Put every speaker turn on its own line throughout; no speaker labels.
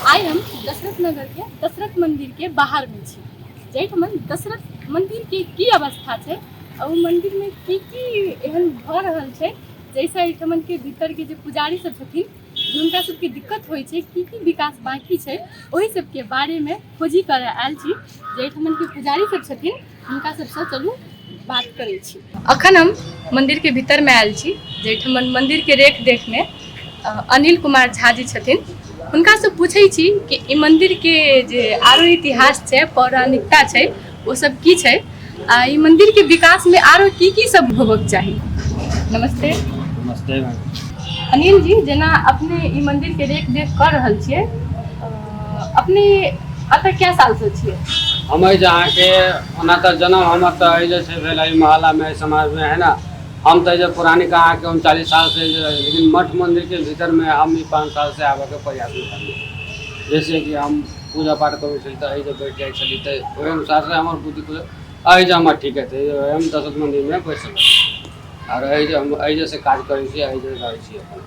आइ हम दशरथ नगर के दशरथ मंदिर के बाहर में छी, जाहिठाम दशरथ मंदिर के की अवस्था छै आ ओ मंदिर में की की एहन भऽ रहल छै जाहिसँ एहिठाम के भीतर के जे पुजारी सब छथिन हुनका सबके दिक्कत होइ छै, की की विकास बाकी छै, ओहि सबके बारे में खोजी करऽ आयल छी। जाहिठाम के पुजारी सब छथिन हुनका सबसँ चलू बात करै छी। अखन हम मंदिर के भीतर में आयल छी, जाहिठाम मंदिर के रेख देख में अनिल कुमार झा जी छथिन। हुनका से पूछै छी कि ई मंदिर के जे आरो इतिहास छै, पौराणिकता छै, ओ सब की छै आ ई मंदिर के विकास में आरो की की सब होबक चाही। नमस्ते।
नमस्ते
अनिल जी, जेना अपने ई मंदिर के रेख देख कर रहल छियै, अपने एतऽ कए साल से छियै?
हम एहि जे अहाँके ओना तऽ जन्म हमर तऽ एहि जे छै भेल एहि मोहल्लामे, एहि समाजमे है ने। हम तऽ जे पौराणिक अहाँके 39 सालसँ जे रहै, लेकिन मठ मन्दिरके भीतरमे हम ई 5 सालसँ आबऽके प्रयासमे छली। जैसे कि हम पूजा पाठ करै छली तऽ एहि जे बैठ जाइ छली, तऽ ओहि अनुसारसँ हमर बुद्धि खुलल। एहि जे हमर ठीक हेतै, हम दशरथ मन्दिरमे बैसल आओर एहि जे हम एहि जे काज करै छी, एहि जे रहै छी अपन।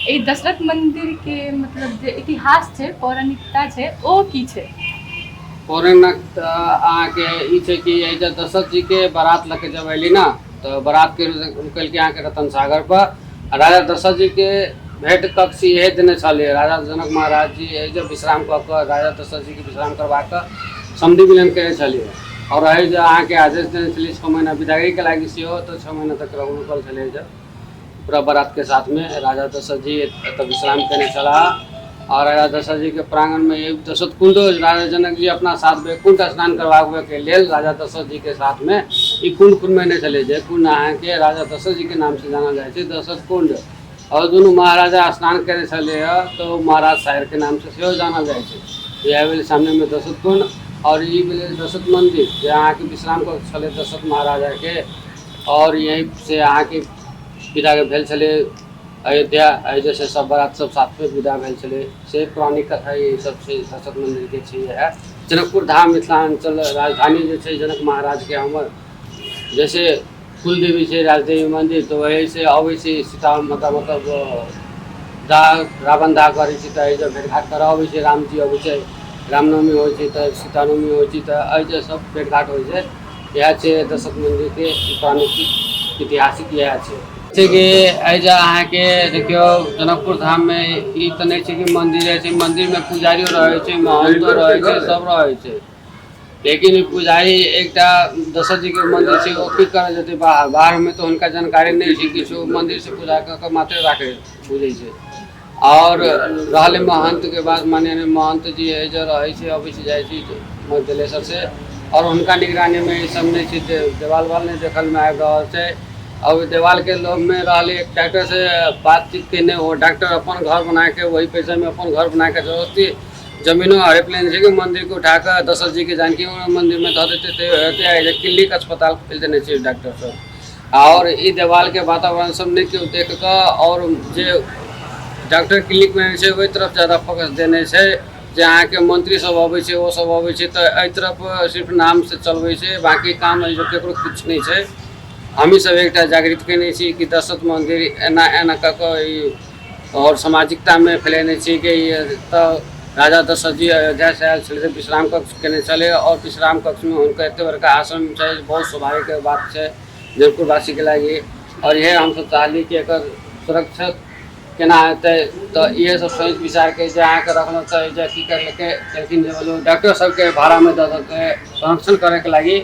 एहि दशरथ मंदिर के मतलब जे इतिहास छै, पौराणिकता छै, ओ की छै?
पौराणिकता अहाँके ई छै कि एहि जे दशरथ जीके बारात लऽ के जब अयली ने, तऽ बारातके रुकलकै अहाँके रतन सागर पर। आ राजा दशरथ जीके भेंट कक्ष इहे देने छलियै। राजा जनक महाराज जी एहि जे विश्राम कऽ कऽ राजा दशरथ जीके विश्राम करवा कऽ समधि मिलन कयने छलियै। आओर एहि जे अहाँके आदेश देने छलियै 6 महीना विदागरीके लागि सेहो, तऽ 6 महीना तक रुकल छलियै। जब पूरा बारातके साथमे राजा दशरथ जी एतऽ विश्राम केने छलाह आओर राजा दशरथ जीके प्रांगणमे एक दशरथ कुंड, राजा जनक जी अपना साथ वैकुंठ स्नान करबाबैके लेल राजा दशरथ जीके साथमे ई कुंड खुनबेने छलै, जे कुंड अहाँके राजा दशरथ जीके नामसँ जानल जाइ छै, दशरथ कुंड। आओर दुनू महाराजा स्नान केने छलै तऽ ओ महाराज सागरके नामसँ सेहो जानल जाइ छै। इएह भेलै सामनेमे दशरथ कुंड आओर ई भेलै दशरथ मन्दिर, जे अहाँके विश्राम कक्ष छलै दशरथ महाराजाके। आओर यहीँसँ अहाँके विदा भेल छलै अयोध्या, अयोध्यासँ सब बारात सब साथमे विदा भेल छलै, से पौराणिक कथा ई सब छै दशरथ मन्दिरके छै। इएह जनकपुर धाम मिथिलाञ्चल राजधानी जे छै जनक महाराजके, हमर जैसे कुलदेवी छै राजदेवी मन्दिर, तऽ वहीँसँ अबै छै सीता माता, मतलब दाह रावण दाह करै छै तऽ एहि भेँट घाट करऽ अबै छै, रामजी अबै छै, रामनवमी होइ छै तऽ सीतानवमी होइ छै, तऽ एहि सब भेँट घाट होइ छै। इएह छै दशरथ मन्दिरके पौराणिक ऐतिहासिक इएह छै। छै कि एहि जे अहाँके देखियौ जनकपुर धाममे ई तऽ नहि छै कि मन्दिर छै, मन्दिरमे पुजारियो रहै छै, महन्तो रहै छै, सब रहै छै, लेकिन ई पुजारी एकटा दशरथ जीके मन्दिर छै, ओ की करऽ जेतै बाहर? बाहरमे तऽ हुनका जानकारी नहि छै किछु, मन्दिरसँ पूजा कऽ कऽ मात्र राखै बुझै छै। आओर रहलै महन्तके बात, माने महन्त जी एहि जे रहै छै, अबै छै जाइ छै जलेसरसँ, आओर हुनका निगरानीमे ई सब नहि छै। देवाल उवाल नहि देखलमे आबि रहल छै। आओर ओहि देवालके लोभमे रहलै, एक डॉक्टरसँ बातचीत केने, ओ डॉक्टर अपन घर बनाके वही पैसामे अपन घर बनाके जबरदस्ती जमीनो हड़पि लेने छै कि मन्दिरके उठा कऽ दशरथ जीके जानकी मन्दिरमे धऽ देतै तऽ हेतै। क्लिनिक अस्पताल खोलि देने छै डॉक्टर सब। आओर ई देवालके वातावरण सब नहि केओ देख कऽ आओर जे डॉक्टर क्लिनिकमे छै ओहि तरफ जादा फोकस देने छै। जे अहाँके मंत्री सब अबै छै, ओ सब अबै छै तऽ एहि तरफ सिर्फ नामसँ चलबै छै, बाँकी काम एहि ककरो किछु नहि छै। हमही सब एकटा जागृत केने छी कि दशरथ मन्दिर एना एना कऽ कऽ ई आओर सामाजिकतामे फैलेने छी कि तऽ राजा दशरथ जी अयोध्यासँ आयल छलै तऽ विश्राम कक्ष केने छलै आओर विश्राम कक्षमे हुनकर एते बड़का आश्रम छै, बहुत सौभाग्यके बात छै जनकपुरवासीके लागि। आओर इएह हमसब चाहली कि एकर सुरक्षित केना हेतै, तऽ इएह सब सोचि विचारिके जे अहाँके रखलहुँ तऽ जे की करलकै केलखिन जे मतलब डॉक्टर सबके भाड़ामे दऽ देलकै, संरक्षण करैके लागि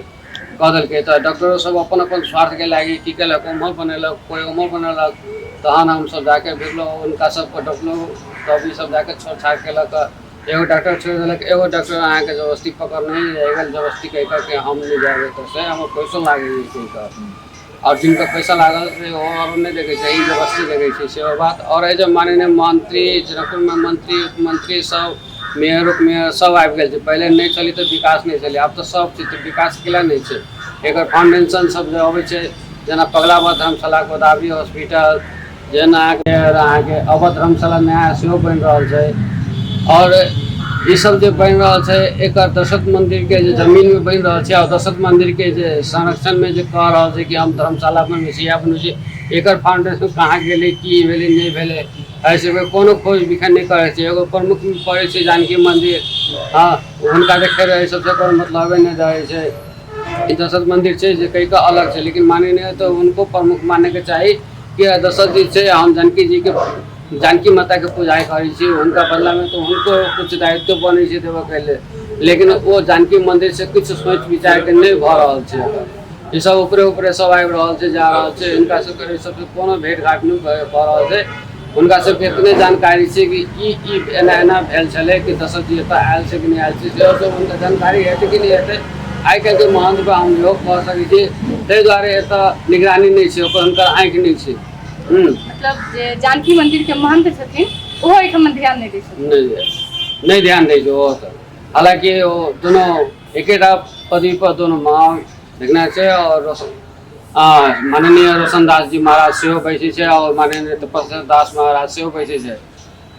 कऽ देलकै, तऽ डॉक्टरो सब अपन अपन स्वार्थके लागि की केलक, ओम्हर बनेलक, कोइ ओम्हर बनेलक। तहन हमसब जाके भिड़लहुँ, हुनका सबके डटलहुँ, तब ई सब जाके छोड़ छाड़ केलक। एगो डॉक्टर छोड़ि देलक, एगो डॉक्टर अहाँके जबरदस्ती पकड़ने रहि गेल, जबरदस्ती कहि कऽ कि हम नहि जायब एतऽसँ, हमर पैसो लागैए कहि कऽ। आओर जिनका पैसा लागल से ओ आओर नहि देखै छै, ई जबरदस्ती देखै छै, सेहो बात। आओर एहि जे माननीय मंत्री जनकपुरमे मंत्री उपमंत्री सब मेयर उपमेयर सब आबि गेल छै। पहिले नहि छलै तऽ विकास नहि छलै, आब तऽ सब छै तऽ विकास केला नहि छै? एकर फाउंडेशन सब जे अबै छै, जेना पगलाबाद धर्मशाला, गोदावरी हॉस्पिटल, जेना अहाँके अहाँके अवध धर्मशाला नया सेहो बनि रहल छै। आओर ई सब जे बनि रहल छै, एकर दशरथ मन्दिरके जे जमीनमे बनि रहल छै आओर दशरथ मन्दिरके जे संरक्षणमे जे कह रहल छै कि हम धर्मशाला बनबै छी, इएह बनबै छी, एकर फाउंडेशन कहाँ गेलै, की भेलै, नहि भेलै? एहि सबके कोनो खोज बिखन नहि करै छै। एगो प्रमुख पड़ै छै जानकी मन्दिर, हँ, हुनका देखे एहि सबसँ कोनो मतलबे नहि रहै छै। ई दशरथ मन्दिर छै जे कहि कऽ अलग छै, लेकिन माने नहि तऽ हुनको प्रमुख मानैके चाही कि दशरथ जी छै, हम जानकी जीके जानकी माताके पूजा करै छी, हुनका बदलामे तऽ हुनको किछु दायित्व बनै छै देबऽके लेल। लेकिन ओ जानकी मन्दिरसँ किछु सोचि विचारिके नहि भऽ रहल छै। ई सब ऊपरे ऊपरे सब आबि रहल छै, जा रहल छै। हिनका सबके एहि सबके कोनो भेट घाट नहि भऽ रहल छै। हुनका सबके एतने जानकारी छै कि ई ई एना एना भेल छलै, कि दशरथ जी एतऽ आयल छै कि नहि आयल छै, सेहो सब हुनका जानकारी हेतै कि नहि हेतै। आइ काल्हिके महन्त पर हम इहो कह सकै छी, ताहि दुआरे एतऽ निगरानी नहि छै, ओकर हुनकर आँखि नहि छै।
मतलब जे जानकी मंदिर के महंत छथिन ओहो एहिठाम ध्यान नहि दै छथिन?
नहि, नहि ध्यान दै छै ओहो सब। हालाँकि ओ दुनू एकेटा पदवी पर दुनू महा देखने छै आओर रोशन माननीय रोशन दास जी महाराज सेहो बैसै छै आओर माननीय तपस्वी दास महाराज सेहो बैसै छै,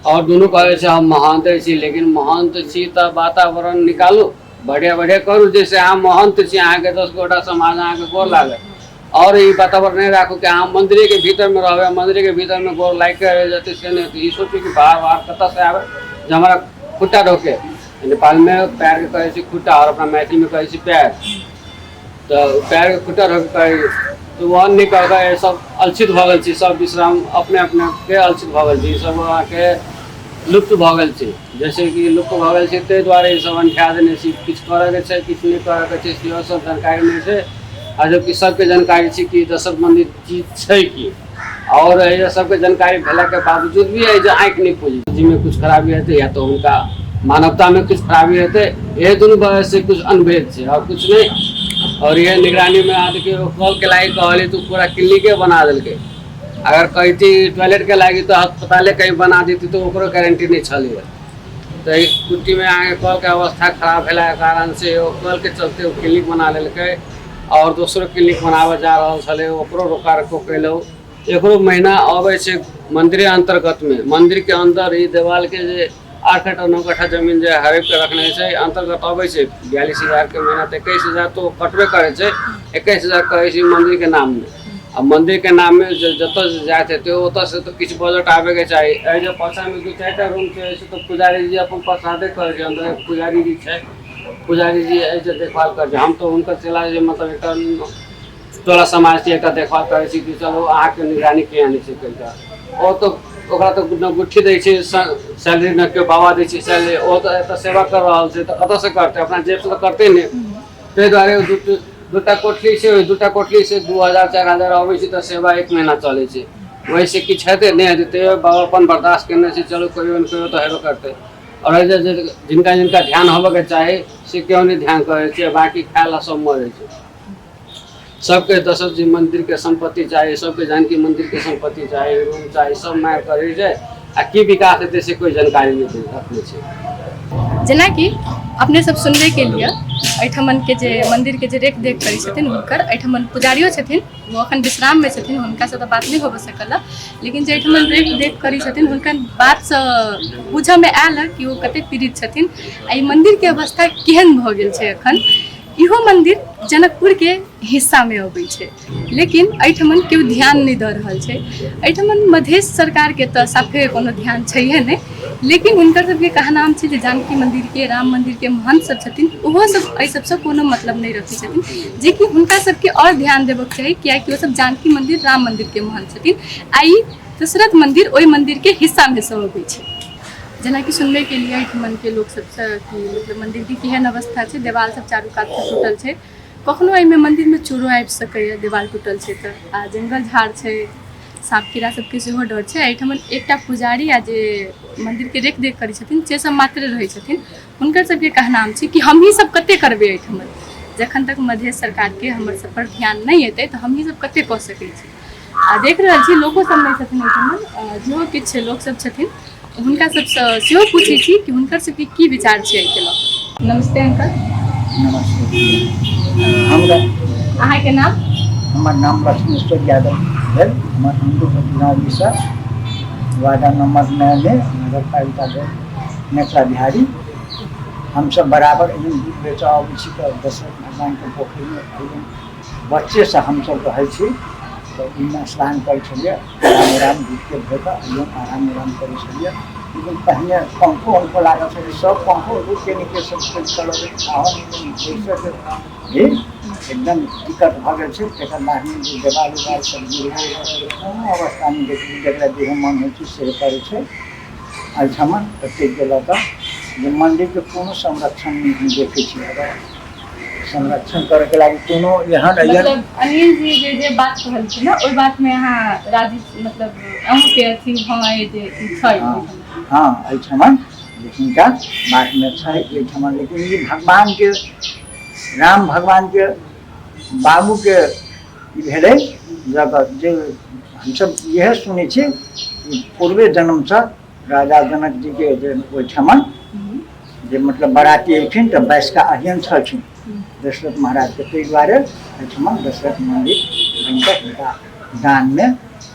आओर दुनू कहै छै हम महन्त छी। लेकिन महन्त छी तऽ वातावरण निकालू, बढ़िया बढ़िया करू, जैसे अहाँ महन्त छी, अहाँके 10 गोटा समाज अहाँके गोर लागत। आओर ई वातावरण नहि राखू कि अहाँ मन्दिरेके भीतरमे रहबै, मन्दिरेके भीतरमे गोर लागि कऽ रहि जेतै, से नहि होतै। ई सोचू कि बाहर बाहर कतऽसँ आबै जे हमरा खुट्टा ढोके। नेपालमे पैरके कहै छै खुट्टा आओर अपना मैथिलीमे कहै छै पैर, तऽ पैरके खुट्टा ढोके कहै तऽ ओहन नहि कऽ कऽ सब अलक्षित भऽ गेल छै। सब विश्राम अपने अपनेके अलक्षित भऽ गेल छै। ई सब अहाँके लुप्त भऽ गेल छै। जैसे कि लुप्त भऽ गेल छै, ताहि दुआरे ई सब अनठा देने छै। किछु करऽके छै, किछु नहि करऽके छै, सेहो सब जानकारी नहि छै। आ जबकि सबके जानकारी छै कि दशरथ मन्दिर चीज छै की, आओर एहि सबके जानकारी भेलाके बावजूद भी एहि जे आँखि नहि खुजै। जाहिमे किछु खराबी हेतै या तऽ हुनका मानवतामे किछु खराबी हेतै, इएह दुनू वजहसँ किछु अनभेद छै आओर किछु नहि। आओर इएह निगरानीमे अहाँ देखियौ, कलके लागि कहलियै तऽ पूरा क्लिनिके बना देलकै। अगर कहिती टॉयलेटके लागि तऽ अस्पताले कहीं बना देती, तऽ ओकरो गारंटी नहि छलैए। तऽ एहि कुट्टीमे अहाँके कलके अवस्था खराब भेलाके कारणसँ ओ कलके चलते ओ क्लिनिक बना लेलकै, आओर दोसरो क्लिनिक बनाबऽ जा रहल छलै, ओकरो रोका रोको केलहुँ। एकरो महीना अबै छै मन्दिरे अन्तर्गतमे, मन्दिरके अन्दर ई देवालके जे 8 कट्ठा 9 कट्ठा जमीन जे हड़पि कऽ रखने छै, अन्तर्गत अबै छै 42,000के महीना, तऽ 21,000 तऽ ओ कटबे करै छै। 21,000 कहै छै मन्दिरके नाममे, आ मन्दिरके नाममे जे जतऽ जाइत हेतै ओतऽसँ तऽ किछु बजट आबैके चाही। एहि जे पाछाँमे 2-4 टा रूम छै, एहिसँ तऽ पुजारी जी अपन प्रसादे करै छै। अन्दर पुजारी जी छै, पुजारी जी एहि जे देखभाल करै छै। हम तऽ हुनकर चेला जे मतलब एकटा टोला समाजके एकटा देखभाल करै छी कि चलू अहाँके निगरानी किया नहि छै कहि कऽ। ओ तऽ ओकरा तऽ न गुट्ठी दै छै सैलरी, न केओ बाबा दै छै सैलरी। ओ तऽ एतऽ सेवा कर रहल छै, तऽ कतऽसँ करतै? अपना जेबसँ तऽ करतै नहि। ताहि दुआरे दूटा कोठली छै, ओहि दूटा कोठलीसँ 2000 4000 अबै छै, तऽ सेवा एक महीना चलै छै। ओहिसँ किछु हेतै नहि हेतै, तैयो बाबा अपन बर्दाश्त केने छै, चलू कहियो ने कहियो तऽ हेबे करतै। आओर एहि जे जिनका जिनका ध्यान होबऽके चाही से केओ नहि ध्यान करै छै, बाँकी खाय लए सब मरै छै। सबके दशरथ जी मन्दिरके सम्पत्ति चाही, सबके जानकी मन्दिरके सम्पत्ति चाही, रूम चाही, सब मारि करै छै। आ की विकास हेतै से कोइ जानकारी नहि रखने छै।
जेनाकि अपने सब सुनबे के लिए एहिठमनके जे मन्दिरके जे रेख देख करै छथिन हुनकर एहिठमन पुजारियो छथिन, ओ अखन विश्राममे छथिन, हुनकासँ तऽ बात नहि होबऽ सकल हँ, लेकिन जे एहिठमन रेख देख करै छथिन हुनकर बातसँ बुझऽमे आयल हँ कि ओ कतेक पीड़ित छथिन आ ई मन्दिरके अवस्था केहन भऽ गेल छै। अखन इहो मन्दिर जनकपुरके हिस्सामे अबै छै, लेकिन एहिठमन केओ ध्यान नहि दऽ रहल छै। एहिठमन मधेश सरकारके तऽ साफे कोनो ध्यान छैहे नहि, लेकिन हुनकर सबके कहनाम छै जे जानकी मन्दिरके राम मन्दिरके महन्त सब छथिन ओहो सब एहि सबसँ कोनो मतलब नहि रखै छथिन, जेकि हुनका सबके आओर ध्यान देबऽके चाही, कियाकि ओसब जानकी मन्दिर राम मन्दिरके महन्त छथिन आ ई दशरथ मन्दिर ओहि मन्दिरके हिस्सामे सँ अबै छै। जेनाकि सुनबे केलियै एहिठमनके लोक सबसँ कि मतलब मन्दिरके केहन अवस्था छै, देवाल सब चारू कातसँ टूटल छै, कखनो एहिमे मन्दिरमे चोरो आबि सकैए, देवाल टूटल छै तऽ, आ जङ्गल झाड़ छै, साँप कीड़ा सबके सेहो डर छै। एहिठमन एकटा पुजारी आ जे मन्दिरके रेख देख करै छथिन से सब मात्र रहै छथिन। हुनकर सबके कहनाम छै कि हमही सब कते करबै एहिठमन, जखन तक मधेश सरकारके हमर सब पर ध्यान नहि एतै तऽ हमही सब कते कऽ सकै छी। आ देख रहल छी लोको सब नहि छथिन एहिठमन, जेहो किछु लोक सब छथिन हुनका सबसँ सेहो पूछै छी कि हुनकर सबके की विचार छै एहिके लऽ कऽ। नमस्ते अंकल।
नमस्ते। हमरा
अहाँके नाम?
हमर नाम लक्ष्मेश्वर यादव भेल। हमर हिन्दू मिश्रा, वार्ड नंबर 9 में नगर पालिका भेल नेत्रा बिहारी। हमसब बराबर एहन दूध बेचऽ अबै छी तऽ दशरथ भगवानके पोखरिमे बच्चेसँ हमसब रहै छी। तऽ ओहिमे स्नान करै छलियै, आराम उराम दूधके धो कऽ अइयौ, आराम उराम करै छलियै। लेकिन पहिने पंखो उंखो लागल छलै, सब पंखो उंखो के सब चलबै बैसऽके भी एकदम दिक्कत भऽ गेल छै। तकर बादमे जे देवाल उवाल सब गिरबो कोनो अवस्थामे देखबै, जकरा जेहन मन होइ छै से करै छै एहिठाम। तऽ ताहिके लऽ कऽ जे मन्दिरके कोनो संरक्षण नहि हम देखै छी। अगर संरक्षण करैके लागि कोनो एहन
मतलब अनिल जी जे जे बात कहलखिन ने, ओहि बातमे अहाँ राजी, मतलब अहूँके अथी हँ जे ई छै?
हँ, एहिठाम जे हिनका बातमे छै एहिठाम, लेकिन ई भगवानके, राम भगवानके बाबूके ई भेलै जगह, जे हमसब इएह सुनै छी पूर्वे जन्मसँ राजा जनक जीके जे ओहिठाम जे मतलब बराती अयलखिन तऽ बैसका अहियन छलखिन दशरथ महाराजके, ताहि दुआरे एहिठाम दशरथ मन्दिर बनिकऽ हुनका दानमे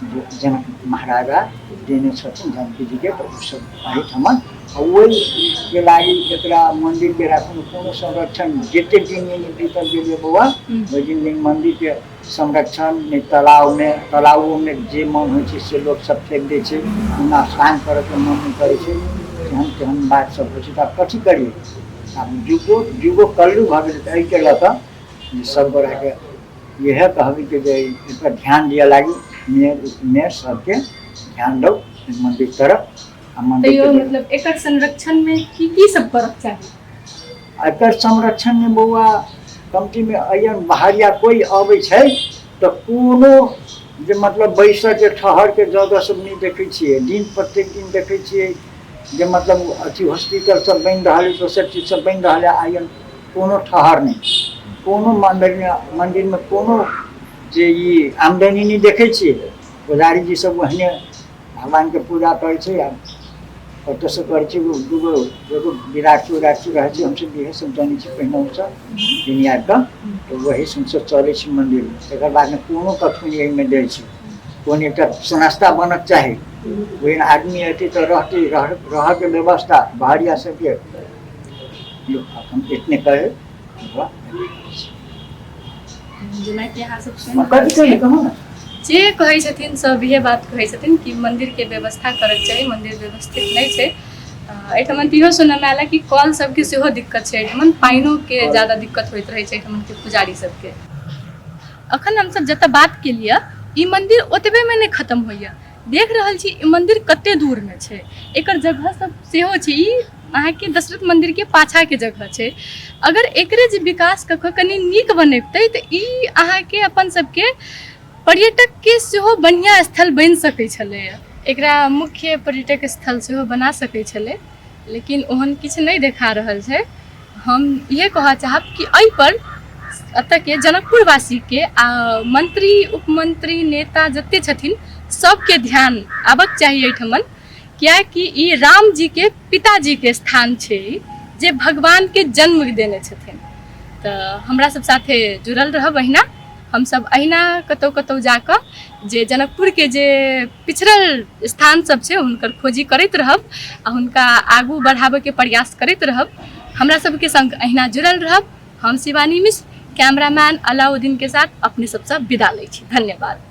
जे जनक महाराजा देने छथिन जानकी जीके, तऽ ओसभ एहिठाम ओहिके लागि एकरा मन्दिरके राखू। कोनो संरक्षण जतेक दिन बीतल गेलै बौआ, ओहि दिन नहि मन्दिरके संरक्षण, नहि तालाबमे, तालाबोमे जे मन होइ छै से लोक सब फेक दै छै, ओना स्नान करऽके मन नहि करै छै, तेहन तेहन बात सब होइ छै। तऽ आब कथी करियै? आब जुगो जुगो कलयुग भऽ गेलै। तऽ एहिके लऽ कऽ जे सब गोटाके इएह कहबै कि जे एहिपर ध्यान दिअ लागी, मेयर उपमेयर सबके ध्यान दौ मन्दिर तरफ आ मन्दिर।
तैयो मतलब एकर संरक्षणमे की की सब करक चाही?
एकर संरक्षणमे बौआ, कमतीमे एहन बाहरिया कोइ अबै छै तऽ कोनो जे मतलब बैसऽके ठहरके जगह सब नहि देखै छियै। दिन प्रत्येक दिन देखै छियै जे मतलब अथी हॉस्पिटल सब बनि रहल है, दोसर चीज सब बनि रहल है, आइ कोनो ठहर नहि, कोनो मन्दिरमे मन्दिरमे कोनो जे ई आमदनी नहि देखै छियै। पुजारी जी सब ओहने भगवानके पूजा करै छै आ कतऽसँ करै छै, ओ दूगो एगो विराटू उराटू रहै छै। हमसब इएह सब जानै छी पहिनहुसँ दिन आबिकऽ, तऽ वही हमसब चलै छी मन्दिरमे। तकर बादमे कोनो कथु नहि एहिमे दै छै। कोनो एकटा संस्था बनक चाही, ओहन आदमी अयतै तऽ रहतै, रहऽके व्यवस्था बहरिया सबके। हम इतने कहै
जेनाकि अहाँ सब सुनि रहल छियै, जे कहै छथिन सब इहे बात कहै छथिन कि मन्दिरके व्यवस्था करऽके चाही, मन्दिर व्यवस्थित नहि छै। एहिठाम तऽ इहो सुनयमे आयल कि कल सबके सेहो दिक्कत छै, एहिठाम पानिओके ज्यादा दिक्कत होइत रहै छै एहिठामके पुजारी सबके। अखन हमसब जतऽ बात केलियै, ई मन्दिर ओतबेमे नहि खतम होइए। देख रहल छी ई मन्दिर कते दूरमे छै, एकर जगह सब सेहो छै। ई अहाँके दशरथ मन्दिरके पाछाके जगह छै। अगर एकरे जे विकास कऽ कऽ कनि नीक बनेतै तऽ ई अहाँके अपन सबके पर्यटकके सेहो बढ़िआँ स्थल बनि सकै छलैए, एकरा मुख्य पर्यटक स्थल सेहो बना सकै छलै, लेकिन ओहन किछु नहि देखा रहल छै। हम इएह कहऽ चाहब कि एहिपर एतऽके जनकपुरवासीके आ मंत्री उपमंत्री नेता जते छथिन सबके ध्यान आबक चाही एहिठमन, किएकि ई राम जीके पिताजीके स्थान छै जे भगवानके जन्म देने छथिन। तऽ हमरा सब साथे जुड़ल रहब अहिना, हमसब अहिना कतहु कतहु जाकऽ जे जनकपुरके जे पिछड़ल स्थान सब छै हुनकर खोजी करैत रहब आ हुनका आगू बढ़ाबैके प्रयास करैत रहब। हमरा सबके संग अहिना जुड़ल रहब। हम शिवानी मिश्र कैमरामैन अलाउद्दीन के साथ अपने सबसँ विदा लै छी। धन्यवाद।